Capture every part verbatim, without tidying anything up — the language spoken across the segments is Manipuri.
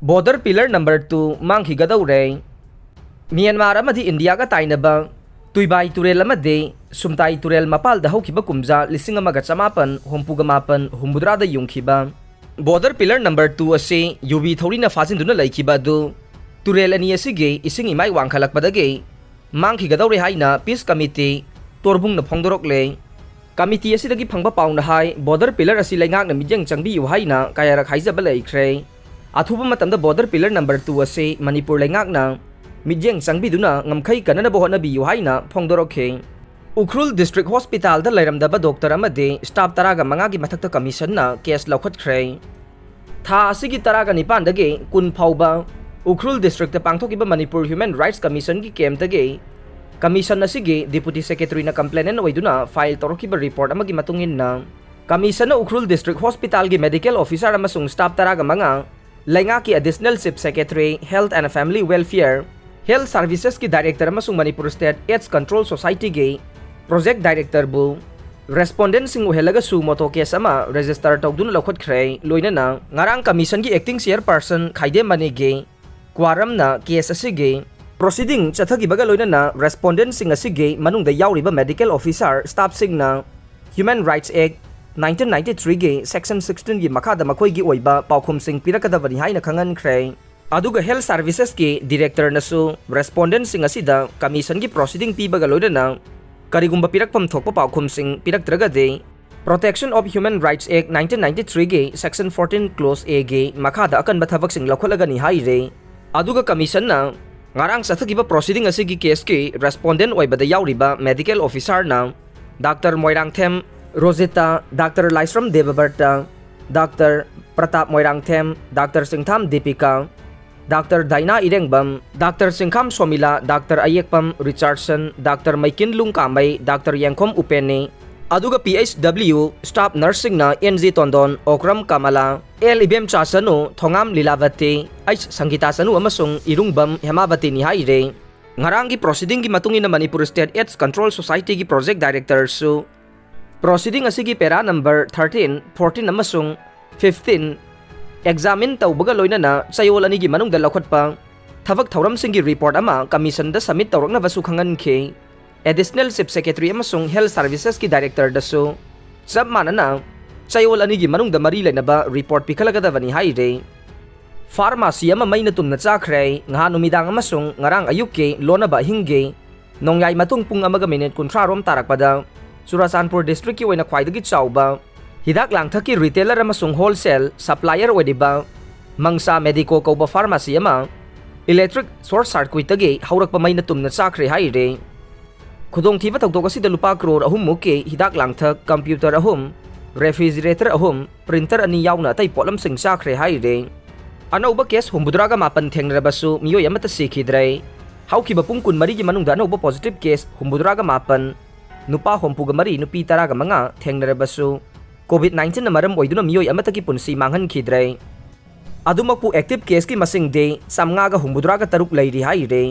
Border Pillar Number Two ꯃꯥꯡꯈꯤꯒꯗꯧꯔꯦ꯫ ꯃ꯭ꯌꯥꯟꯃꯥꯔ ꯑꯃꯗꯤ ꯏꯟꯗꯤꯌꯥꯒ ꯇꯥꯏꯅꯕ ꯇꯨꯏꯕꯥꯏ ꯇꯨꯔꯦꯜ ꯑꯃꯗꯤ ꯁꯨꯝꯇꯥꯏ ꯇꯨꯔꯦꯜ ꯃꯄꯥꯜꯗ ꯍꯧꯈꯤꯕ ꯀꯨꯝꯖꯥ ꯂꯤꯁꯤꯡ ꯑꯃꯒ ꯆꯃꯥꯄꯟ ꯍꯨꯝꯐꯨꯒ ꯃꯥꯄꯟ ꯍꯨꯝꯐꯨꯇꯔꯥꯗ ꯌꯨꯡꯈꯤꯕ Border Pillar Number Two ꯑꯁꯤ ꯌꯨꯕꯤ ꯊꯧꯔꯤꯅ ꯐꯥꯖꯤꯟꯗꯨꯅ ꯂꯩꯈꯤꯕ ꯑꯗꯨ ꯇꯨꯔꯦꯜ ꯑꯅꯤ ꯑꯁꯤꯒꯤ ꯏꯁꯤꯡ ꯏꯃꯥꯏ ꯋꯥꯡꯈꯠꯂꯛꯄꯗꯒꯤ ꯃꯥꯡꯈꯤꯒꯗꯧꯔꯦ ꯍꯥꯏꯅ Peace Committee ꯇꯣꯔꯕꯨꯡꯅ ꯐꯣꯡꯗꯣꯔꯛꯂꯦ꯫ Committee ꯑꯁꯤꯗꯒꯤ ꯐꯪꯕ ꯄꯥꯎꯅ ꯍꯥꯏ, Border Pillar ꯑꯁꯤ ꯂꯩꯉꯥꯛꯅ ꯃꯤꯠꯌꯦꯡ ꯆꯪꯕꯤꯌꯨ ꯍꯥꯏꯅ ꯀꯌꯥꯔꯛ ꯍꯥꯏꯖꯕ ꯂꯩꯈ꯭ꯔꯦ꯫ ꯑꯊꯨꯕ ꯃꯇꯝꯗ Border Pillar Number Two ꯑꯁꯤ ꯃꯅꯤꯄꯨꯔ ꯂꯩꯉꯥꯛꯅ ꯃꯤꯠꯌꯦꯡ ꯆꯪꯕꯤꯗꯨꯅ ꯉꯝꯈꯩ ꯀꯟꯅꯅꯕ ꯍꯣꯠꯅꯕꯤꯌꯨ ꯍꯥꯏꯅ ꯐꯣꯡꯗꯣꯔꯛꯈꯤ꯫ ꯎꯈ꯭ꯔꯨꯜ District Hospitalꯗ ꯂꯩꯔꯝꯗꯕ doctor ꯑꯃꯗꯤ staff ꯇꯔꯥꯒ ꯃꯉꯥꯒꯤ ꯃꯊꯛꯇ Commissionꯅ case ꯂꯧꯈꯠꯈ꯭ꯔꯦ꯫ ꯊꯥ ꯑꯁꯤꯒꯤ ꯇꯔꯥꯒ ꯅꯤꯄꯥꯟꯗꯒꯤ ꯀꯨꯟ ꯐꯥꯎꯕ ꯎꯈ꯭ꯔꯨꯜ Districtꯇ ꯄꯥꯡꯊꯣꯛꯈꯤꯕ Manipur Human Rights Commissionꯒꯤ campꯇꯒꯤ Commission ꯑꯁꯤꯒꯤ Deputy Secretaryꯅ complainant ꯑꯣꯏꯗꯨꯅ file ꯇꯧꯔꯛꯈꯤꯕ report ꯑꯃꯒꯤ ꯃꯇꯨꯡ ꯏꯟꯅ, Commissionꯅ ꯎꯈ꯭ꯔꯨꯜ District Hospitalꯒꯤ medical officer ꯑꯃꯁꯨꯡ staff ꯇꯔꯥꯒ ꯃꯉꯥ, ꯂꯩꯉꯥꯛꯀꯤ Additional Chief Secretary, Health and Family Welfare, Health Servicesꯀꯤ Director ꯑꯃꯁꯨꯡ Manipur State AIDS Control Societyꯒꯤ Project Directorꯕꯨ respondentꯁꯤꯡ ꯑꯣꯏꯍꯜꯂꯒ suo motu case ꯑꯃ register ꯇꯧꯗꯨꯅ ꯂꯧꯈꯠꯈ꯭ꯔꯦ꯫ ꯂꯣꯏꯅꯅ ꯉꯔꯥꯡ Commissionꯒꯤ Acting Chairperson ꯈꯥꯏꯗꯦꯝ ꯃꯅꯤꯒꯤ quorumꯅ case ꯑꯁꯤꯒꯤ proceeding ꯆꯠꯊꯈꯤꯕꯒ ꯂꯣꯏꯅꯅ respondentꯁꯤꯡ ꯑꯁꯤꯒꯤ ꯃꯅꯨꯡꯗ ꯌꯥꯎꯔꯤꯕ medical officer staffꯁꯤꯡꯅ Human Rights Act nineteen ninety-threeꯒꯤ Section sixteenꯒꯤ ꯃꯈꯥꯗ ꯃꯈꯣꯏꯒꯤ ꯑꯣꯏꯕ ꯄꯥꯎꯈꯨꯝꯁꯤꯡ ꯄꯤꯔꯛꯀꯗꯕꯅꯤ ꯍꯥꯏꯅ ꯈꯪꯍꯟꯈ꯭ꯔꯦ꯫ ꯑꯗꯨꯒ Health Servicesꯀꯤ Directorꯅꯁꯨ respondentꯁꯤꯡ ꯑꯁꯤꯗ Commissionꯒꯤ proceeding ꯄꯤꯕꯒ ꯂꯣꯏꯅꯅ ꯀꯔꯤꯒꯨꯝꯕ ꯄꯤꯔꯛꯐꯝ ꯊꯣꯛꯄ ꯄꯥꯎꯈꯨꯝꯁꯤꯡ ꯄꯤꯔꯛꯇ꯭ꯔꯒꯗꯤ Protection of Human Rights Act nineteen ninety-threeꯒꯤ Section fourteen Clause Aꯒꯤ ꯃꯈꯥꯗ ꯑꯀꯟꯕ ꯊꯕꯛꯁꯤꯡ ꯂꯧꯈꯠꯂꯒꯅꯤ ꯍꯥꯏꯔꯦ꯫ ꯑꯗꯨꯒ Commissionꯅ ꯉꯔꯥꯡ ꯆꯠꯊꯈꯤꯕ proceeding ꯑꯁꯤꯒꯤ caseꯀꯤ respondent ꯑꯣꯏꯕꯗ ꯌꯥꯎꯔꯤꯕ medical officerꯅ Doctor Moirangthem Rojita, Doctor Laishram Debabrata, Doctor Pratap Moirangthem, Doctor Singtham Dipika, Doctor Daina Irengbam, Doctor Shinkham Somila, Doctor Ayekpam Richardson, Doctor Meikin Lungkamei, Doctor Yengkhom ꯎꯄꯦꯟꯅꯤ, ꯑꯗꯨꯒ P H W staff nurseꯁꯤꯡꯅ N G ꯇꯣꯟꯗꯣꯟ, Okram Kamala, L ꯏꯕꯦꯝꯆꯥ ꯆꯅꯨ, ꯊꯣꯉꯥꯝ ꯂꯤꯂꯥꯕꯇꯤ, H ꯁꯪꯒꯤꯇꯥ ꯆꯅꯨ ꯑꯃꯁꯨꯡ ꯏꯔꯨꯡꯕꯝ ꯍꯦꯃꯥꯕꯇꯤꯅꯤ ꯍꯥꯏꯔꯦ꯫ ꯉꯔꯥꯡꯒꯤ proceedingꯒꯤ ꯃꯇꯨꯡ ꯏꯟꯅ Manipur State AIDS Control Societyꯒꯤ Project Directorꯁꯨ proceeding ꯑꯁꯤꯒꯤ para number thirteen, fourteen ꯑꯃꯁꯨꯡ fifteen ꯑꯦꯛꯖꯥꯃꯤꯟ ꯇꯧꯕꯒ ꯂꯣꯏꯅꯅ ꯆꯌꯣꯜ ꯑꯅꯤꯒꯤ ꯃꯅꯨꯡꯗ ꯂꯧꯈꯠꯄ ꯊꯕꯛ ꯊꯧꯔꯝꯁꯤꯡꯒꯤ ꯔꯤꯄꯣꯔꯠ ꯑꯃ ꯀꯃꯤꯁꯟꯗ ꯁꯕꯃꯤꯠ ꯇꯧꯔꯛꯅꯕꯁꯨ ꯈꯪꯍꯟꯈꯤ꯫ ꯑꯦꯗꯤꯁꯅꯦꯜ ꯆꯤꯐ ꯁꯦꯀ꯭ꯔꯦꯇꯔꯤ ꯑꯃꯁꯨꯡ ꯍꯦꯜꯊ ꯁꯔꯚꯤꯁꯦꯁꯀꯤ ꯗꯥꯏꯔꯦꯛꯇꯔꯗꯁꯨ ꯆꯞ ꯃꯥꯟꯅꯅ ꯆꯌꯣꯜ ꯑꯅꯤꯒꯤ ꯃꯅꯨꯡꯗ ꯃꯔꯤ ꯂꯩꯅꯕ ꯔꯤꯄꯣꯔꯠ ꯄꯤꯈꯠꯂꯒꯗꯕꯅꯤ ꯍꯥꯏꯔꯤ꯫ ꯐꯥꯔꯃꯥꯁꯤ ꯑꯃ ꯃꯩꯅ ꯇꯨꯝꯅ ꯆꯥꯈ꯭ꯔꯦ꯫ ꯉꯍꯥꯟ ꯅꯨꯃꯤꯗꯥꯡ ꯑꯃꯁꯨꯡ ꯉꯔꯥꯡ ꯑꯌꯨꯛꯀꯤ ꯂꯣꯟꯅꯕ ꯑꯍꯤꯡꯒꯤ ꯅꯣꯡꯌꯥꯏ ꯃꯇꯨꯡ ꯄꯨꯡ ꯑꯃꯒ ꯃꯤꯅꯤꯠ ꯀꯨꯟꯊ꯭ꯔꯥ ꯔꯣꯝ ꯇꯥꯔꯛꯄꯗ ꯆꯨꯔꯥꯆꯥꯟꯄꯨꯔ ꯗꯤꯁꯇ꯭ꯔꯤꯛꯀꯤ ꯑꯣꯏꯅ ꯈ꯭ꯋꯥꯏꯗꯒꯤ ꯆꯥꯎꯕ ꯍꯤꯗꯥꯛ ꯂꯥꯡꯊꯛꯀꯤ ꯔꯤꯇꯦꯂꯔ ꯑꯃꯁꯨꯡ ꯍꯣꯜꯁꯦꯜ ꯁꯄ꯭ꯂꯥꯏꯌꯔ ꯑꯣꯏꯔꯤꯕ ꯃꯪꯁꯥ ꯃꯦꯗꯤꯀꯣ ꯀꯧꯕ ꯐꯥꯔꯃꯥꯁꯤ ꯑꯃ ꯏꯂꯦꯛꯇ꯭ꯔꯤꯛ ꯁꯣꯔꯠ ꯁꯥꯔꯀ꯭ꯋꯤꯠꯇꯒꯤ ꯍꯧꯔꯛꯄ ꯃꯩꯅ ꯇꯨꯝꯅ ꯆꯥꯈ꯭ꯔꯦ ꯍꯥꯏꯔꯤ꯫ ꯈꯨꯗꯣꯡꯊꯤꯕ ꯊꯧꯗꯣꯛ ꯑꯁꯤꯗ ꯂꯨꯄꯥ ꯀ꯭ꯔꯣꯔ ꯑꯍꯨꯝ ꯃꯨꯛꯀꯤ ꯍꯤꯗꯥꯛ ꯂꯥꯡꯊꯛ, ꯀꯝꯄ꯭ꯌꯨꯇꯔ ꯑꯍꯨꯝ, ꯔꯦꯐ꯭ꯔꯤꯖꯔꯦꯇꯔ ꯑꯍꯨꯝ, ꯄ꯭ꯔꯤꯟꯇꯔ ꯑꯅꯤ ꯌꯥꯎꯅ ꯑꯇꯩ ꯄꯣꯠꯂꯝꯁꯤꯡ ꯆꯥꯈ꯭ꯔꯦ ꯍꯥꯏꯔꯤ꯫ ꯑꯅꯧꯕ ꯀꯦꯁ ꯍꯨꯝꯐꯨꯇꯔꯥꯒ ꯃꯥꯄꯟ ꯊꯦꯡꯅꯔꯕꯁꯨ ꯃꯤꯑꯣꯏ ꯑꯃꯠꯇ ꯁꯤꯈꯤꯗ꯭ꯔꯦ꯫ ꯍꯧꯈꯤꯕ ꯄꯨꯡ ꯀꯨꯟꯃꯔꯤꯒꯤ ꯃꯅꯨꯡꯗ ꯑꯅꯧꯕ ꯄꯣꯖꯤꯇꯤꯚ ꯀꯦꯁ ꯍꯨꯝꯐꯨꯇꯔꯥꯒ ꯃꯥꯄꯟ, ꯅꯨꯄꯥ ꯍꯨꯝꯐꯨꯒ ꯃꯔꯤ, ꯅꯨꯄꯤ ꯇꯔꯥꯒ ꯃꯉꯥ ꯊꯦꯡꯅꯔꯕꯁꯨ COVID nineteenꯅ ꯃꯔꯝ ꯑꯣꯏꯗꯨꯅ ꯃꯤꯑꯣꯏ ꯑꯃꯠꯇꯒꯤ ꯄꯨꯟꯁꯤ ꯃꯥꯡꯍꯟꯈꯤꯗ꯭ꯔꯦ꯫ ꯑꯗꯨꯃꯛꯄꯨ ꯑꯦꯛꯇꯤꯚ ꯀꯦꯁꯀꯤ ꯃꯁꯤꯡꯗꯤ ꯆꯥꯝꯃꯉꯥꯒ ꯍꯨꯝꯐꯨꯇꯔꯥꯒ ꯇꯔꯨꯛ ꯂꯩꯔꯤ ꯍꯥꯏꯔꯤ꯫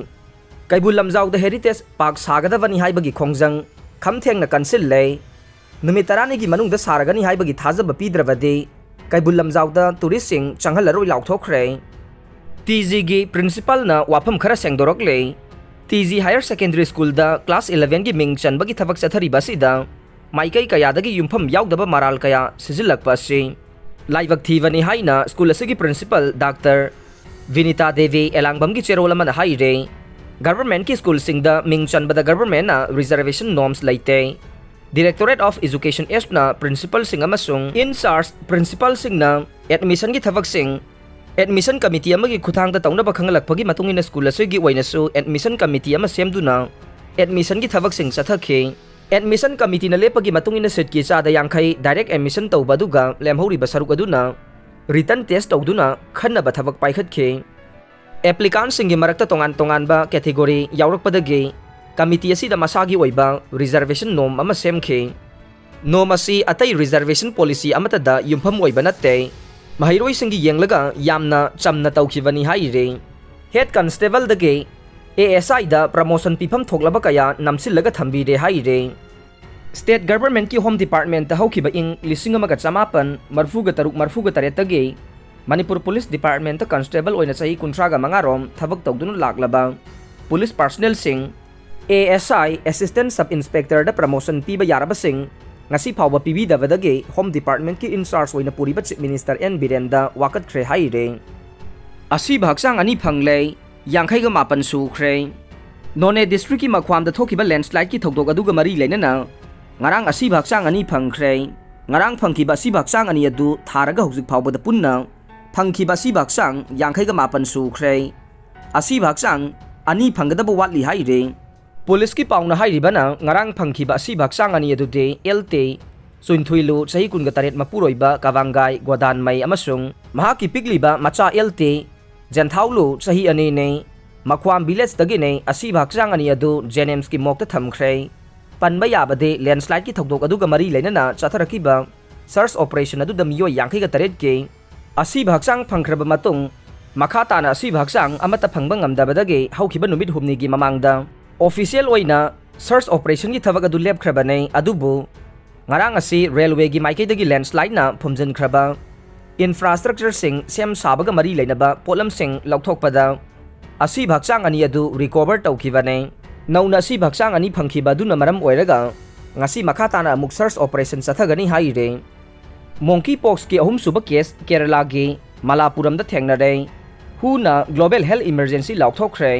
ꯀꯩꯕꯨꯜ ꯂꯝꯖꯥꯎꯗ ꯍꯦꯔꯤꯇꯦꯖ ꯄꯥꯔꯛ ꯁꯥꯒꯗꯕꯅꯤ ꯍꯥꯏꯕꯒꯤ ꯈꯣꯡꯖꯪ ꯈꯝ ꯊꯦꯡꯅ ꯀꯟꯁꯤꯜꯂꯦ꯫ ꯅꯨꯃꯤꯠ ꯇꯔꯥꯅꯤꯒꯤ ꯃꯅꯨꯡꯗ ꯁꯥꯔꯒꯅꯤ ꯍꯥꯏꯕꯒꯤ ꯊꯥꯖꯕ ꯄꯤꯗ꯭ꯔꯕꯗꯤ ꯀꯩꯕꯨꯜ ꯂꯝꯖꯥꯎꯗ ꯇꯨꯔꯤꯁꯁꯤꯡ ꯆꯪꯍꯜꯂꯔꯣꯏ ꯂꯥꯎꯊꯣꯛꯈ꯭ꯔꯦ꯫ ꯇꯤ ꯖꯤꯒꯤ ꯄ꯭ꯔꯤꯟꯁꯤꯄꯥꯜꯅ ꯋꯥꯐꯝ ꯈꯔ ꯁꯦꯡꯗꯣꯔꯛꯂꯦ꯫ ꯇꯤ ꯖꯤ ꯍꯥꯌꯔ ꯁꯦꯀꯦꯟꯗꯔꯤ ꯁ꯭ꯀꯨꯜꯗ ꯀ꯭ꯂꯥꯁ ꯏꯂꯦꯚꯦꯟꯒꯤ ꯃꯤꯡ ꯆꯟꯕꯒꯤ ꯊꯕꯛ ꯆꯠꯊꯔꯤꯕ ꯑꯁꯤꯗ ꯃꯥꯏꯀꯩ ꯀꯌꯥꯗꯒꯤ ꯌꯨꯝꯐꯝ ꯌꯥꯎꯗꯕ ꯃꯔꯥꯜ ꯀꯌꯥ ꯁꯤꯖꯤꯜꯂꯛꯄ ꯑꯁꯤ ꯂꯥꯏꯕꯛ ꯊꯤꯕꯅꯤ ꯍꯥꯏꯅ ꯁ꯭ꯀꯨꯜ ꯑꯁꯤꯒꯤ ꯄ꯭ꯔꯤꯟꯁꯤꯄꯥꯜ ꯗꯥꯛꯇꯔ ꯚꯤꯅꯤꯇꯥ ꯗꯦꯕꯤ ꯑꯦꯂꯥꯡꯕꯝꯒꯤ ꯆꯦꯔꯣꯜ ꯑꯃꯅ ꯍꯥꯏꯔꯦ꯫ ꯒꯚꯔꯟꯃꯦꯟꯠꯀꯤ ꯁ꯭ꯀꯨꯜꯁꯤꯡꯗ ꯃꯤꯡ ꯆꯟꯕꯗ ꯒꯚꯔꯟꯃꯦꯟꯠꯅ ꯔꯤꯖꯔꯕꯦꯁꯟ ꯅꯣꯔꯝꯁ ꯂꯩꯇꯦ꯫ Directorate of Education Act ꯅ ꯄ꯭ꯔꯤꯟꯁꯤꯄꯥꯜꯁꯤꯡ ꯑꯃꯁꯨꯡ ꯏꯟ ꯆꯥꯔꯖ ꯄ꯭ꯔꯤꯟꯁꯤꯄꯥꯜꯁꯤꯡꯅ ꯑꯦꯗꯃꯤꯁꯟꯒꯤ ꯊꯕꯛꯁꯤꯡ ꯑꯦꯗꯃꯤꯁꯟ ꯀꯃꯤꯇꯤ ꯑꯃꯒꯤ ꯈꯨꯠꯊꯥꯡꯗ ꯇꯧꯅꯕ ꯈꯪꯍꯜꯂꯛꯄꯒꯤ ꯃꯇꯨꯡ ꯏꯟꯅ ꯁ꯭ꯀꯨꯜ ꯑꯁꯤꯒꯤ ꯑꯣꯏꯅꯁꯨ ꯑꯦꯗꯃꯤꯁꯟ ꯀꯃꯤꯇꯤ ꯑꯃ ꯁꯦꯝꯗꯨꯅ ꯑꯦꯗꯃꯤꯁꯟꯒꯤ ꯊꯕꯛꯁꯤꯡ ꯆꯠꯊꯈꯤ꯫ ꯑꯦꯗꯃꯤꯁꯟ ꯀꯃꯤꯇꯤꯅ ꯂꯦꯞꯄꯒꯤ ꯃꯇꯨꯡ ꯏꯟꯅ ꯁꯤꯠꯀꯤ ꯆꯥꯗ ꯌꯥꯡꯈꯩ ꯗꯥꯏꯔꯦꯛ ꯑꯦꯗꯃꯤꯁꯟ ꯇꯧꯕ ꯑꯗꯨꯒ ꯂꯦꯝꯍꯧꯔꯤꯕ ꯁꯔꯨꯛ ꯑꯗꯨꯅ ꯔꯤꯇꯟ ꯇꯦꯁ ꯇꯧꯗꯨꯅ ꯈꯟꯅꯕ ꯊꯕꯛ ꯄꯥꯏꯈꯠꯈꯤ꯫ ꯑꯦꯄ꯭ꯂꯤꯀꯥꯟꯁꯤꯡꯒꯤ ꯃꯔꯛꯇ ꯇꯣꯉꯥꯟ ꯇꯣꯉꯥꯟꯕ ꯀꯦꯇꯦꯒꯣꯔꯤ ꯌꯥꯎꯔꯛꯄꯗꯒꯤ ꯀꯃꯤꯇꯤ ꯑꯁꯤꯗ ꯃꯁꯥꯒꯤ ꯑꯣꯏꯕ ꯔꯤꯖꯔꯕꯦꯁꯟ ꯅꯣꯔꯝ ꯑꯃ ꯁꯦꯝꯈꯤ꯫ ꯅꯣꯔꯝ ꯑꯁꯤ ꯑꯇꯩ ꯔꯤꯖꯔꯕꯦꯁꯟ ꯄꯣꯂꯤꯁꯤ ꯑꯃꯠꯇꯗ ꯌꯨꯝꯐꯝ ꯑꯣꯏꯕ ꯅꯠꯇꯦ꯫ ꯃꯍꯩꯔꯣꯏꯁꯤꯡꯒꯤ ꯌꯦꯡꯂꯒ ꯌꯥꯝꯅ ꯆꯝꯅ ꯇꯧꯈꯤꯕꯅꯤ ꯍꯥꯏꯔꯤ꯫ ꯍꯦꯗ ꯀꯟꯁꯇꯦꯕꯜꯗꯒꯤ ꯑꯦ ꯑꯦꯁ ꯑꯥꯏꯗ ꯄ꯭ꯔꯃꯣꯁꯟ ꯄꯤꯐꯝ ꯊꯣꯛꯂꯕ ꯀꯌꯥ ꯅꯝꯁꯤꯜꯂꯒ ꯊꯝꯕꯤꯔꯦ ꯍꯥꯏꯔꯤ꯫ ꯁ꯭ꯇꯦꯠ ꯒꯚꯔꯟꯃꯦꯟꯠꯀꯤ ꯍꯣꯝ ꯗꯤꯄꯥꯔꯠꯃꯦꯟꯠꯇ ꯍꯧꯈꯤꯕ ꯏꯪ ꯂꯤꯁꯤꯡ ꯑꯃꯒ ꯆꯃꯥꯄꯟ ꯃꯔꯤꯐꯨꯒ ꯇꯔꯨꯛ ꯃꯔꯤꯐꯨꯒ ꯇꯔꯦꯠꯇꯒꯤ ꯃꯅꯤꯄꯨꯔ ꯄꯨꯂꯤꯁ ꯗꯤꯄꯥꯔꯠꯃꯦꯟꯠꯇ ꯀꯟꯁꯇꯦꯕꯜ ꯑꯣꯏꯅ ꯆꯍꯤ ꯀꯨꯟꯊ꯭ꯔꯥꯒ ꯃꯉꯥ ꯔꯣꯝ ꯊꯕꯛ ꯇꯧꯗꯨꯅ ꯂꯥꯛꯂꯕ ꯄꯨꯂꯤꯁ ꯄꯥꯔꯁꯅꯦꯜꯁꯤꯡ, A S I, assistant sub ꯏꯟꯁꯄꯦꯛꯇꯔꯗ ꯄ꯭ꯔꯃꯣꯁꯟ ꯄꯤꯕ ꯌꯥꯔꯕꯁꯤꯡ ꯉꯁꯤ ꯐꯥꯎꯕ ꯄꯤꯕꯤꯗꯕꯗꯒꯤ ꯍꯣꯝ ꯗꯤꯄꯥꯔꯠꯃꯦꯟꯠꯀꯤ ꯏꯟꯆꯥꯔꯖ ꯑꯣꯏꯅ ꯄꯨꯔꯤꯕ ꯆꯤꯐ ꯃꯤꯅꯤꯁꯇꯔ ꯑꯦꯟ ꯕꯤꯔꯦꯟꯗ ꯋꯥꯀꯠꯈ꯭ꯔꯦ ꯍꯥꯏꯔꯤ꯫ ꯑꯁꯤꯕ ꯍꯛꯆꯥꯡ ꯑꯅꯤ ꯐꯪꯂꯦ, ꯌꯥꯡꯈꯩꯒ ꯃꯥꯄꯟ ꯁꯨꯈ꯭ꯔꯦ꯫ ꯅꯣꯅꯦ ꯗꯤꯁꯇ꯭ꯔꯤꯛꯀꯤ ꯃꯈ꯭ꯋꯥꯝꯗ ꯊꯣꯛꯈꯤꯕ ꯂꯦꯟꯁꯂꯥꯏꯗꯀꯤ ꯊꯧꯗꯣꯛ ꯑꯗꯨꯒ ꯃꯔꯤ ꯂꯩꯅꯅ ꯉꯔꯥꯡ ꯑꯁꯤꯕ ꯍꯛꯆꯥꯡ ꯑꯅꯤ ꯐꯪꯈ꯭ꯔꯦ꯫ ꯉꯔꯥꯡ ꯐꯪꯈꯤꯕ ꯑꯁꯤꯕ ꯍꯛꯆꯥꯡ ꯑꯅꯤ ꯑꯗꯨ ꯊꯥꯔꯒ ꯍꯧꯖꯤꯛ ꯐꯥꯎꯕꯗ ꯄꯨꯟꯅ ꯐꯪꯈꯤꯕ ꯑꯁꯤꯕ ꯍꯛꯆꯥꯡ ꯌꯥꯡꯈꯩꯒ ꯃꯥꯄꯟ ꯁꯨꯈ꯭ꯔꯦ꯫ ꯑꯁꯤꯕ ꯍꯛꯆꯥꯡ ꯑꯅꯤ ꯐꯪꯒꯗꯕ ꯋꯥꯠꯂꯤ ꯍꯥꯏꯔꯤ꯫ ꯄꯨꯂꯤꯁꯀꯤ ꯄꯥꯎꯅ ꯍꯥꯏꯔꯤꯕꯅ ꯉꯔꯥꯡ ꯐꯪꯈꯤꯕ ꯑꯁꯤꯕ ꯍꯛꯆꯥꯡ ꯑꯅꯤ ꯑꯗꯨꯗꯤ ꯑꯦꯜ ꯇꯦ ꯆꯨꯟꯊꯨꯏꯂꯨ, ꯆꯍꯤ ꯀꯨꯟꯒ ꯇꯔꯦꯠ, ꯃꯄꯨꯔꯣꯏꯕ ꯀꯥꯕꯥꯡꯒꯥꯏ ꯒꯣꯗꯥꯟꯃꯩ ꯑꯃꯁꯨꯡ ꯃꯍꯥꯛꯀꯤ ꯄꯤꯛꯂꯤꯕ ꯃꯆꯥ ꯑꯦꯜ ꯇꯦ ꯖꯦꯟꯊꯥꯎꯂꯨ, ꯆꯍꯤ ꯑꯅꯤꯅꯤ, ꯃꯈ꯭ꯋꯥꯝ ꯚꯤꯂꯦꯖꯇꯒꯤꯅꯤ꯫ ꯑꯁꯤꯕ ꯍꯛꯆꯥꯡ ꯑꯅꯤ ꯑꯗꯨ ꯖꯦꯅꯤꯝꯁꯀꯤ ꯃꯣꯔꯒꯇ ꯊꯝꯈ꯭ꯔꯦ꯫ ꯄꯟꯕ ꯌꯥꯕꯗꯤ ꯂꯦꯟꯁꯂꯥꯏꯗꯀꯤ ꯊꯧꯗꯣꯛ ꯑꯗꯨꯒ ꯃꯔꯤ ꯂꯩꯅꯅ ꯆꯠꯊꯔꯛꯈꯤꯕ ꯁꯔꯆ ꯑꯣꯄꯔꯦꯁꯟ ꯑꯗꯨꯗ ꯃꯤꯑꯣꯏ ꯌꯥꯡꯈꯩꯒ ꯇꯔꯦꯠꯀꯤ ꯑꯁꯤꯕ ꯍꯛꯆꯥꯡ ꯐꯪꯈ꯭ꯔꯕ ꯃꯇꯨꯡ, ꯃꯈꯥ ꯇꯥꯅ ꯑꯁꯤꯕ ꯍꯛꯆꯥꯡ ꯑꯃꯠꯇ ꯐꯪꯕ ꯉꯝꯗꯕꯗꯒꯤ ꯍꯧꯈꯤꯕ ꯅꯨꯃꯤꯠ ꯍꯨꯝꯅꯤꯒꯤ ꯃꯃꯥꯡꯗ ꯑꯣꯐꯤꯁꯤꯌꯦꯜ ꯑꯣꯏꯅ ꯁꯔꯆ ꯑꯣꯄꯔꯦꯁꯟꯒꯤ ꯊꯕꯛ ꯑꯗꯨ ꯂꯦꯞꯈ꯭ꯔꯕꯅꯤ꯫ ꯑꯗꯨꯕꯨ ꯉꯔꯥꯡ ꯑꯁꯤ ꯔꯦꯜꯋꯦꯒꯤ ꯃꯥꯏꯀꯩꯗꯒꯤ ꯂꯦꯟꯁꯂꯥꯏꯗꯅ ꯐꯨꯝꯖꯤꯟꯈ꯭ꯔꯕ ꯏꯟꯐ꯭ꯔꯥꯁꯇ꯭ꯔꯛꯆꯔꯁꯤꯡ ꯁꯦꯝ ꯁꯥꯕꯒ ꯃꯔꯤ ꯂꯩꯅꯕ ꯄꯣꯠꯂꯝꯁꯤꯡ ꯂꯧꯊꯣꯛꯄꯗ ꯑꯁꯤꯕ ꯍꯛꯆꯥꯡ ꯑꯅꯤ ꯑꯗꯨ ꯔꯤꯀꯣꯚꯔ ꯇꯧꯈꯤꯕꯅꯤ꯫ ꯅꯧꯅ ꯑꯁꯤꯕ ꯍꯛꯆꯥꯡ ꯑꯅꯤ ꯐꯪꯈꯤꯕ ꯑꯗꯨꯅ ꯃꯔꯝ ꯑꯣꯏꯔꯒ ꯉꯁꯤ ꯃꯈꯥ ꯇꯥꯅ ꯑꯃꯨꯛ ꯁꯔꯆ ꯑꯣꯄꯔꯦꯁꯟ ꯆꯠꯊꯒꯅꯤ ꯍꯥꯏꯔꯤ꯫ ꯃꯣꯡꯀꯤ ꯄꯣꯛꯁꯀꯤ ꯑꯍꯨꯝꯁꯨꯕ ꯀꯦꯁ ꯀꯦꯔꯂꯥꯒꯤ ꯃꯂꯥꯄꯨꯔꯝꯗ ꯊꯦꯡꯅꯔꯦ꯫ ꯍꯨꯅ ꯒ꯭ꯂꯣꯕꯦꯜ ꯍꯦꯜꯊ ꯏꯃꯔꯖꯦꯟꯁꯤ ꯂꯥꯎꯊꯣꯛꯈ꯭ꯔꯦ꯫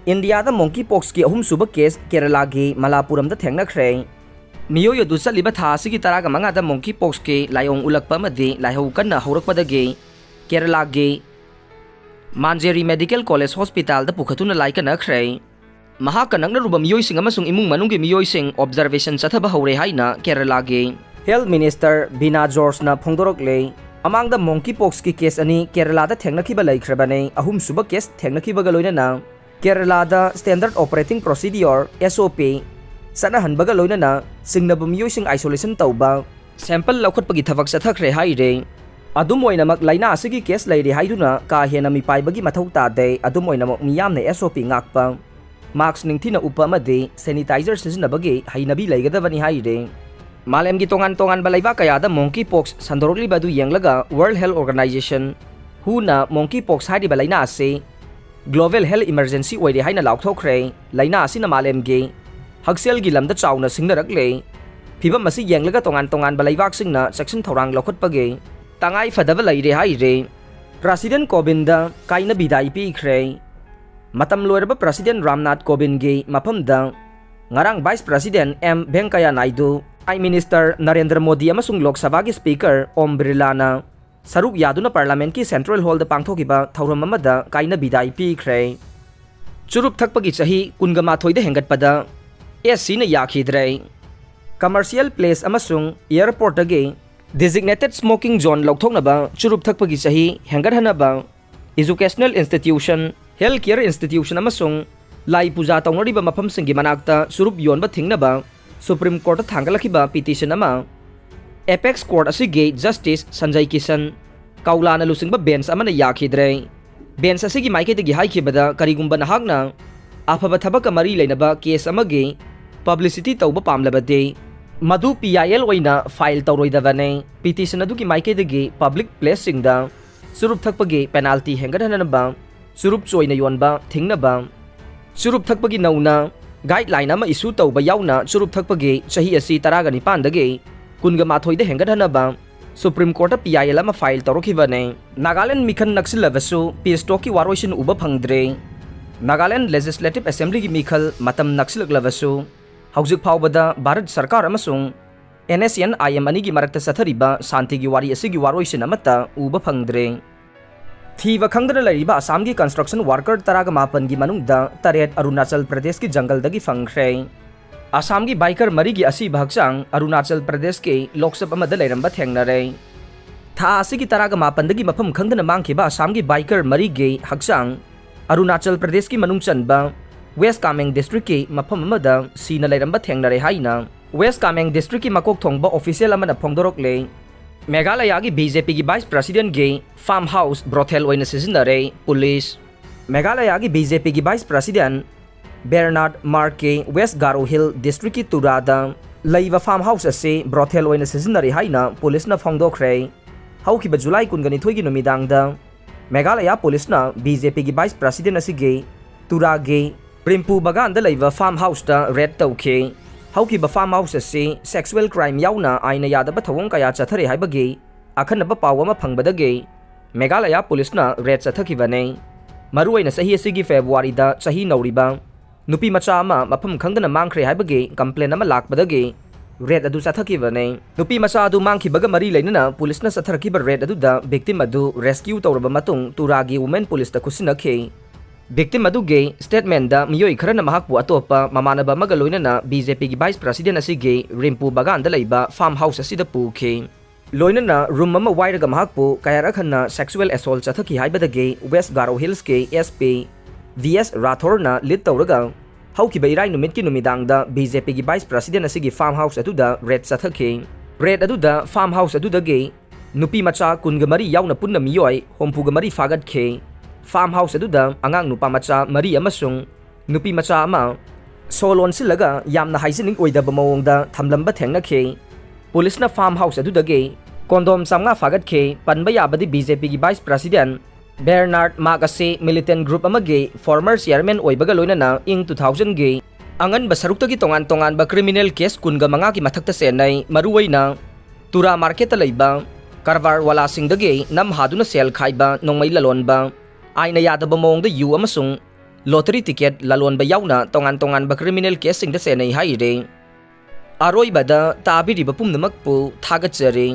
ꯏꯟꯗꯤꯌꯥꯗ ꯃꯣꯡꯀꯤ ꯄꯣꯛꯁꯀꯤ ꯑꯍꯨꯝꯁꯨꯕ ꯀꯦꯁ ꯀꯦꯔꯂꯥꯒꯤ ꯃꯂꯥꯄꯨꯔꯝꯗ ꯊꯦꯡꯅꯈ꯭ꯔꯦ꯫ ꯃꯤꯑꯣꯏ ꯑꯗꯨ ꯆꯠꯂꯤꯕ ꯊꯥ ꯑꯁꯤꯒꯤ ꯇꯔꯥꯒ ꯃꯉꯥꯗ ꯃꯣꯡꯀꯤ ꯄꯣꯛꯁꯀꯤ ꯂꯥꯏꯑꯣꯡ ꯎꯠꯂꯛꯄ ꯑꯃꯗꯤ ꯂꯥꯏꯍꯧ ꯀꯟꯅ ꯍꯧꯔꯛꯄꯗꯒꯤ ꯀꯦꯔꯂꯥꯒꯤ ꯃꯥꯟꯖꯦꯔꯤ ꯃꯦꯗꯤꯀꯦꯜ ꯀꯣꯂꯦꯖ ꯍꯣꯁꯄꯤꯇꯥꯜꯗ ꯄꯨꯈꯠꯇꯨꯅ ꯂꯥꯏꯀꯠꯅꯈ꯭ꯔꯦ꯫ ꯃꯍꯥꯛꯀ ꯅꯛꯅꯔꯨꯕ ꯃꯤꯑꯣꯏꯁꯤꯡ ꯑꯃꯁꯨꯡ ꯏꯃꯨꯡ ꯃꯅꯨꯡꯒꯤ ꯃꯤꯑꯣꯏꯁꯤꯡ ꯑꯣꯕꯖꯔꯕꯦꯁꯟ ꯆꯠꯊꯕ ꯍꯧꯔꯦ ꯍꯥꯏꯅ ꯀꯦꯔꯂꯥꯒꯤ ꯍꯦꯜꯊ ꯃꯤꯅꯤꯁꯇꯔ ꯕꯤꯅꯥ ꯖꯣꯔꯖꯅ ꯐꯣꯡꯗꯣꯔꯛꯂꯦ꯫ ꯃꯃꯥꯡꯗ ꯃꯣꯡꯀꯤ ꯄꯣꯛꯁꯀꯤ ꯀꯦꯁ ꯑꯅꯤ ꯀꯦꯔꯂꯥꯗ ꯊꯦꯡꯅꯈꯤꯕ ꯂꯩꯈ꯭ꯔꯕꯅꯤ꯫ ꯑꯍꯨꯝꯁꯨꯕ ꯀꯦꯁ ꯊꯦꯡꯅꯈꯤꯕꯒ ꯂꯣꯏꯅꯅ ꯀꯦꯔꯂꯥꯗ ꯁ꯭ꯇꯦꯟꯗꯔꯗ ꯑꯣꯄꯔꯦꯇꯤꯡ ꯄ꯭ꯔꯣꯁꯤꯗꯤꯌꯣꯔ, ꯑꯦꯁ ꯑꯣ ꯄꯤ, ꯆꯠꯅꯍꯟꯕꯒ ꯂꯣꯏꯅꯅ ꯆꯤꯡꯅꯕ ꯃꯤꯑꯣꯏꯁꯤꯡ ꯑꯥꯏꯁꯣꯂꯦꯁꯟ ꯇꯧꯕ, ꯁꯦꯝꯄꯜ ꯂꯧꯈꯠꯄꯒꯤ ꯊꯕꯛ ꯆꯠꯊꯈ꯭ꯔꯦ ꯍꯥꯏꯔꯦ꯫ ꯑꯗꯨꯝ ꯑꯣꯏꯅꯃꯛ, ꯂꯥꯏꯅꯥ ꯑꯁꯤꯒꯤ ꯀꯦꯁ ꯂꯩꯔꯦ ꯍꯥꯏꯗꯨꯅ ꯀꯥ ꯍꯦꯟꯅ ꯃꯤꯄꯥꯏꯕꯒꯤ ꯃꯊꯧ ꯇꯥꯗꯦ꯫ ꯑꯗꯨꯝ ꯑꯣꯏꯅꯃꯛ, ꯃꯤꯌꯥꯝꯅ ꯑꯦꯁ ꯑꯣ ꯄꯤ ꯉꯥꯛꯄ, ꯃꯥꯛꯁ ꯅꯤꯡꯊꯤꯅ ꯎꯞꯄ ꯑꯃꯗꯤ ꯁꯦꯅꯤꯇꯥꯏꯖꯔ ꯁꯤꯖꯤꯟꯅꯕꯒꯤ ꯍꯩꯅꯕꯤ ꯂꯩꯒꯗꯕꯅꯤ ꯍꯥꯏꯔꯦ꯫ ꯃꯥꯂꯦꯝꯒꯤ ꯇꯣꯉꯥꯟ ꯇꯣꯉꯥꯟꯕ ꯂꯩꯕꯥꯛ ꯀꯌꯥꯗ monkey pox ꯁꯟꯗꯣꯔꯛꯂꯤꯕ ꯑꯗꯨ ꯌꯦꯡꯂꯒ World Health Organization, WHO ꯅ monkey pox ꯍꯥꯏꯔꯤꯕ ꯂꯥꯏꯅꯥ ꯑꯁꯤ global health emergency ꯑꯣꯏꯔꯦ ꯍꯥꯏꯅ ꯂꯥꯎꯊꯣꯛꯈ꯭ꯔꯦ꯫ ꯂꯥꯏꯅꯥ ꯑꯁꯤꯅ ꯃꯥꯂꯦꯝꯒꯤ ꯍꯛꯁꯦꯜꯒꯤ ꯂꯝꯗ ꯆꯥꯎꯅ ꯁꯤꯡꯅꯔꯛꯂꯦ꯫ ꯐꯤꯚꯝ ꯑꯁꯤ ꯌꯦꯡꯂꯒ ꯇꯣꯉꯥꯟ ꯇꯣꯉꯥꯟꯕ ꯂꯩꯕꯥꯛꯁꯤꯡꯅ ꯆꯦꯛꯁꯤꯟ ꯊꯧꯔꯥꯡ ꯂꯧꯈꯠꯄꯒꯤ ꯇꯉꯥꯏ ꯐꯗꯕ ꯂꯩꯔꯦ ꯍꯥꯏꯔꯦ꯫ President ꯀꯣꯕꯤꯟꯗ ꯀꯥꯏꯅ ꯕꯤꯗꯥꯏ ꯄꯤꯈ꯭ꯔꯦ꯫ ꯃꯇꯝ ꯂꯣꯏꯔꯕ President ꯔꯥꯝꯅꯥꯊ ꯀꯣꯕꯤꯟꯒꯤ ꯃꯐꯝꯗ ꯉꯔꯥꯡ Vice President M Venkaiah Naidu, Prime Minister Narendra Modi ꯑꯃꯁꯨꯡ ꯂꯣꯛ ꯁꯚꯥꯒꯤ Speaker ꯑꯣꯝ ꯕꯤꯔꯂꯥꯅ ꯁꯔꯨꯛ ꯌꯥꯗꯨꯅ Parliament ꯀꯤ Central Hall ꯗ ꯄꯥꯡꯊꯣꯛꯈꯤꯕ ꯊꯧꯔꯝ ꯑꯃꯗ ꯀꯥꯏꯅ ꯕꯤꯗꯥꯏ ꯄꯤꯈ꯭ꯔꯦ꯫ ꯆꯨꯔꯨꯞ ꯊꯛꯄꯒꯤ ꯆꯍꯤ ꯀꯨꯟꯒ ꯃꯥꯊꯣꯏꯗ ꯍꯦꯟꯒꯠꯄꯗ ꯑꯦꯁ ꯁꯤꯅ ꯌꯥꯈꯤꯗ꯭ꯔꯦ꯫ Commercial place ꯑꯃꯁꯨꯡ airport ꯇꯒꯤ designated smoking zone ꯂꯧꯊꯣꯛꯅꯕ ꯆꯨꯔꯨꯞ ꯊꯛꯄꯒꯤ ꯆꯍꯤ ꯍꯦꯟꯒꯠꯍꯟꯅꯕ educational institution, health care institution ꯑꯃꯁꯨꯡ ꯂꯥꯏ ꯄꯨꯖꯥ ꯇꯧꯅꯔꯤꯕ ꯃꯐꯝꯁꯤꯡꯒꯤ ꯃꯅꯥꯛꯇ ꯆꯨꯔꯨꯞ ꯌꯣꯟꯕ ꯊꯤꯡꯅꯕ Supreme Court ꯇ ꯊꯥꯡꯒꯠꯂꯛꯈꯤꯕ petition ꯑꯃ Apex Court ꯑꯁꯤꯒꯤ Justice ꯁꯟꯖꯌ ꯀꯤꯁꯟ ꯀꯧꯂꯥꯅ ꯂꯨꯆꯤꯡꯕ bench ꯑꯃꯅ ꯌꯥꯈꯤꯗ꯭ꯔꯦ꯫ Bench ꯑꯁꯤꯒꯤ ꯃꯥꯏꯀꯩꯗꯒꯤ ꯍꯥꯏꯈꯤꯕꯗ, ꯀꯔꯤꯒꯨꯝꯕ ꯅꯍꯥꯛꯅ ꯑꯐꯕ ꯊꯕꯛꯀ ꯃꯔꯤ ꯂꯩꯅꯕ case ꯑꯃꯒꯤ publicity ꯇꯧꯕ ꯄꯥꯝꯂꯕꯗꯤ, ꯃꯗꯨ P I L ꯑꯣꯏꯅ file ꯇꯧꯔꯣꯏꯗꯕꯅꯤ꯫ Petition ꯑꯗꯨꯒꯤ ꯃꯥꯏꯀꯩꯗꯒꯤ public place ꯁꯤꯡꯗ ꯆꯨꯔꯨꯞ ꯊꯛꯄꯒꯤ penalty ꯍꯦꯟꯒꯠꯍꯟꯅꯕ, ꯆꯨꯔꯨꯞ ꯆꯣꯏꯅ ꯌꯣꯟꯕ ꯊꯤꯡꯅꯕ, ꯆꯨꯔꯨꯞ ꯊꯛꯄꯒꯤ ꯅꯧꯅ guideline ꯑꯃ issue ꯇꯧꯕ ꯌꯥꯎꯅ ꯆꯨꯔꯨꯞ ꯊꯛꯄꯒꯤ ꯆꯍꯤ ꯑꯁꯤ ꯇꯔꯥꯒ ꯅꯤꯄꯥꯟꯗꯒꯤ ꯀꯨꯟꯒ ꯃꯥꯊꯣꯏꯗ ꯍꯦꯟꯒꯠꯍꯟꯅꯕ Supreme Court ꯇ P I L ꯑꯃ file ꯇꯧꯔꯛꯈꯤꯕꯅꯤ꯫ ꯅꯥꯒꯥꯂꯦꯟ ꯃꯤꯈꯜ ꯅꯛꯁꯤꯜꯂꯕꯁꯨ peace talk ꯀꯤ ꯋꯥꯔꯣꯏꯁꯤꯟ ꯎꯕ ꯐꯪꯗ꯭ꯔꯦ꯫ ꯅꯥꯒꯥꯂꯦꯟ Legislative Assembly ꯒꯤ ꯃꯤꯈꯜ ꯃꯇꯝ ꯅꯛꯁꯤꯜꯂꯛꯂꯕꯁꯨ, ꯍꯧꯖꯤꯛ ꯐꯥꯎꯕꯗ ꯚꯥꯔꯠ ꯁꯔꯀꯥꯔ ꯑꯃꯁꯨꯡ N S C N I M ꯑꯅꯤꯒꯤ ꯃꯔꯛꯇ ꯆꯠꯊꯔꯤꯕ ꯁꯥꯟꯇꯤꯒꯤ ꯋꯥꯔꯤ ꯑꯁꯤꯒꯤ ꯋꯥꯔꯣꯏꯁꯤꯟ ꯑꯃꯠꯇ ꯎꯕ ꯐꯪꯗ꯭ꯔꯦ꯫ ꯊꯤꯕ ꯈꯪꯗꯅ ꯂꯩꯔꯤꯕ ꯑꯁꯥꯝꯒꯤ construction worker ꯇꯔꯥꯒ ꯃꯥꯄꯟꯒꯤ ꯃꯅꯨꯡꯗ ꯇꯔꯦꯠ ꯑꯔꯨꯅꯥꯆꯜ ꯄ꯭ꯔꯗꯦꯁꯀꯤ ꯖꯪꯒꯜꯗꯒꯤ ꯐꯪꯈ꯭ꯔꯦ꯫ ꯑꯁꯥꯝꯒꯤ biker ꯃꯔꯤꯒꯤ ꯑꯁꯤꯕ ꯍꯛꯆꯥꯡ ꯑꯔꯨꯅꯥꯆꯜ ꯄ꯭ꯔꯗꯦꯁꯀꯤ ꯂꯣꯛꯁꯞ ꯑꯃꯗ ꯂꯩꯔꯝꯕ ꯊꯦꯡꯅꯔꯦ꯫ ꯊꯥ ꯑꯁꯤꯒꯤ ꯇꯔꯥꯒ ꯃꯥꯄꯟꯗꯒꯤ ꯃꯐꯝ ꯈꯪꯗꯅ ꯃꯥꯡꯈꯤꯕ ꯑꯁꯥꯝꯒꯤ biker ꯃꯔꯤꯒꯤ ꯍꯛꯆꯥꯡ ꯑꯔꯨꯅꯥꯆꯜ ꯄ꯭ꯔꯗꯦꯁꯀꯤ ꯃꯅꯨꯡ ꯆꯟꯕ West Kameng district ꯀꯤ ꯃꯐꯝ ꯑꯃꯗ ꯁꯤꯅ ꯂꯩꯔꯝꯕ ꯊꯦꯡꯅꯔꯦ ꯍꯥꯏꯅ West Kameng district ꯀꯤ ꯃꯀꯣꯛ ꯊꯣꯡꯕ official ꯑꯃꯅ ꯐꯣꯡꯗꯣꯔꯛꯂꯦ꯫ ꯃꯦꯘꯥꯂꯌꯥꯒꯤ B J P ꯒꯤ vice president ꯒꯤ farm house brothel ꯑꯣꯏꯅ ꯁꯤꯖꯤꯟꯅꯔꯦ ꯄꯨꯂꯤꯁ꯫ ꯃꯦꯘꯥꯂꯌꯥꯒꯤ B J P ꯒꯤ vice president Bernard Mark ꯀꯤ West Garo Hill district ꯀꯤ ꯇꯨꯔꯥꯗ ꯂꯩꯕ farm house ꯑꯁꯤ brothel ꯑꯣꯏꯅ ꯁꯤꯖꯤꯟꯅꯔꯤ ꯍꯥꯏꯅ ꯄꯨꯂꯤꯁꯅ ꯐꯣꯡꯗꯣꯛꯈ꯭ꯔꯦ꯫ ꯍꯧꯈꯤꯕ ꯖꯨꯂꯥꯏ ꯀꯨꯟꯒ ꯅꯤꯊꯣꯏꯒꯤ ꯅꯨꯃꯤꯗꯥꯡꯗ ꯃꯦꯘꯥꯂꯌꯥ ꯄꯨꯂꯤꯁꯅ BJPꯒꯤ vice president ꯑꯁꯤꯒꯤ ꯇꯨꯔꯥꯒꯤ ꯔꯤꯝꯄꯨ ꯕꯒꯥꯟꯗ ꯂꯩꯕ farm houseꯇ raid ꯇꯧꯈꯤ꯫ ꯍꯧꯈꯤꯕ farm house ꯑꯁꯤ sexual crime ꯌꯥꯎꯅ ꯑꯥꯏꯟꯅ ꯌꯥꯗꯕ ꯊꯧꯑꯣꯡ ꯀꯌꯥ ꯆꯠꯊꯔꯤ ꯍꯥꯏꯕꯒꯤ ꯑꯈꯟꯅꯕ ꯄꯥꯎ ꯑꯃ ꯐꯪꯕꯗꯒꯤ ꯃꯦꯘꯥꯂꯌꯥ ꯄꯨꯂꯤꯁꯅ raid ꯆꯠꯊꯈꯤꯕꯅꯤ꯫ ꯃꯔꯨꯑꯣꯏꯅ ꯆꯍꯤ ꯑꯁꯤꯒꯤ ꯐꯦꯕ꯭ꯔꯨꯋꯥꯔꯤꯗ ꯆꯍꯤ ꯅꯧꯔꯤꯕ ꯅꯨꯄꯤ ꯃꯆꯥ ꯑꯃ ꯃꯐꯝ ꯈꯪꯗꯅ ꯃꯥꯡꯈ꯭ꯔꯦ ꯍꯥꯏꯕꯒꯤ complain ꯑꯃ ꯂꯥꯛꯄꯗꯒꯤ raid ꯑꯗꯨ ꯆꯠꯊꯈꯤꯕꯅꯤ꯫ ꯅꯨꯄꯤ ꯃꯆꯥ ꯑꯗꯨ ꯃꯥꯡꯈꯤꯕꯒ ꯃꯔꯤ ꯂꯩꯅꯅ ꯄꯨꯂꯤꯁꯅ ꯆꯠꯊꯔꯛꯈꯤꯕ raid ꯑꯗꯨꯗ victim ꯑꯗꯨ rescue ꯇꯧꯔꯕ ꯃꯇꯨꯡ ꯇꯨꯔꯥꯒꯤ women ꯄꯨꯂꯤꯁꯇ ꯈꯨꯠꯁꯤꯟꯅꯈꯤ꯫ Victim ꯑꯗꯨꯒꯤ statementꯗ ꯃꯤꯑꯣꯏ ꯈꯔꯅ ꯃꯍꯥꯛꯄꯨ ꯑꯇꯣꯞꯄ ꯃꯃꯥꯟꯅꯕ ꯑꯃꯒ ꯂꯣꯏꯅꯅ BJPꯒꯤ vice president ꯑꯁꯤꯒꯤ ꯔꯤꯝꯄꯨ ꯕꯒꯥꯟꯗ ꯂꯩꯕ farm house ꯑꯁꯤꯗ ꯄꯨꯈꯤ꯫ ꯂꯣꯏꯅꯅ room ꯑꯃ ꯋꯥꯏꯔꯒ ꯃꯍꯥꯛꯄꯨ ꯀꯌꯥꯔꯛ ꯍꯟꯅ sexual assault ꯆꯠꯊꯈꯤ ꯍꯥꯏꯕꯗꯒꯤ West Garo Hillsꯀꯤ SP V S Rathorꯅ lead ꯇꯧꯔꯒ ꯍꯧꯈꯤꯕ ꯏꯔꯥꯏ ꯅꯨꯃꯤꯠꯀꯤ ꯅꯨꯃꯤꯗꯥꯡꯗ BJPꯒꯤ vice president ꯑꯁꯤꯒꯤ farm house ꯑꯗꯨꯗ raid ꯆꯠꯊꯈꯤ꯫ Raid ꯑꯗꯨꯗ farm house ꯑꯗꯨꯗꯒꯤ ꯅꯨꯄꯤ ꯃꯆꯥ ꯀꯨꯟꯒ ꯃꯔꯤ ꯌꯥꯎꯅ ꯄꯨꯟꯅ ꯃꯤꯑꯣꯏ ꯍꯨꯝꯐꯨꯒ ꯃꯔꯤ ꯐꯥꯒꯠꯈꯤ꯫ Farm house ꯑꯗꯨꯗ ꯑꯉꯥꯡ ꯅꯨꯄꯥ ꯃꯆꯥ ꯃꯔꯤ ꯑꯃꯁꯨꯡ ꯅꯨꯄꯤ ꯃꯆꯥ ꯑꯃ ꯁꯣ ꯂꯣꯟꯁꯤꯜꯂꯒ ꯌꯥꯝꯅ hygienic ꯑꯣꯏꯗꯕ ꯃꯑꯣꯡꯗ ꯊꯝꯂꯝꯕ ꯊꯦꯡꯅꯈꯤ꯫ ꯄꯨꯂꯤꯁꯅ farm house ꯑꯗꯨꯗꯒꯤ condom ꯆꯥꯝꯃꯉꯥ ꯐꯥꯒꯠꯈꯤ꯫ ꯄꯟꯕ ꯌꯥꯕꯗꯤ BJPꯒꯤ vice president Bernard Mack ꯑꯁꯤ militant group ꯑꯃꯒꯤ former chairman ꯑꯣꯏꯕꯒ ꯂꯣꯏꯅꯅ ꯏꯪ two thousandꯒꯤ ꯑꯉꯟꯕ ꯁꯔꯨꯛꯇꯒꯤ ꯇꯣꯉꯥꯟ ꯇꯣꯉꯥꯟꯕ criminal case ꯀꯨꯟꯒ ꯃꯉꯥꯒꯤ ꯃꯊꯛꯇ ꯆꯦꯟꯅꯩ꯫ ꯃꯔꯨꯑꯣꯏꯅ ꯇꯨꯔꯥ marketꯇ ꯂꯩꯕ ꯀꯔꯕꯥꯔ ꯋꯥꯂꯥꯁꯤꯡꯗꯒꯤ ꯅꯝ ꯍꯥꯗꯨꯅ ꯁꯦꯜ ꯈꯥꯏꯕ, ꯅꯣꯡꯃꯩ ꯂꯂꯣꯟꯕ, ꯑꯥꯏꯟꯅ ꯌꯥꯗꯕ ꯃꯑꯣꯡꯗ ꯌꯨ ꯑꯃꯁꯨꯡ lottery ticket ꯂꯂꯣꯟꯕ ꯌꯥꯎꯅ ꯇꯣꯉꯥꯟ ꯇꯣꯉꯥꯟꯕ criminal caseꯁꯤꯡꯗ ꯆꯦꯟꯅꯩ ꯍꯥꯏꯔꯤ꯫ ꯑꯔꯣꯏꯕꯗ ꯇꯥꯕꯤꯔꯤꯕ ꯄꯨꯝꯅꯃꯛꯄꯨ ꯊꯥꯒꯠꯆꯔꯤ꯫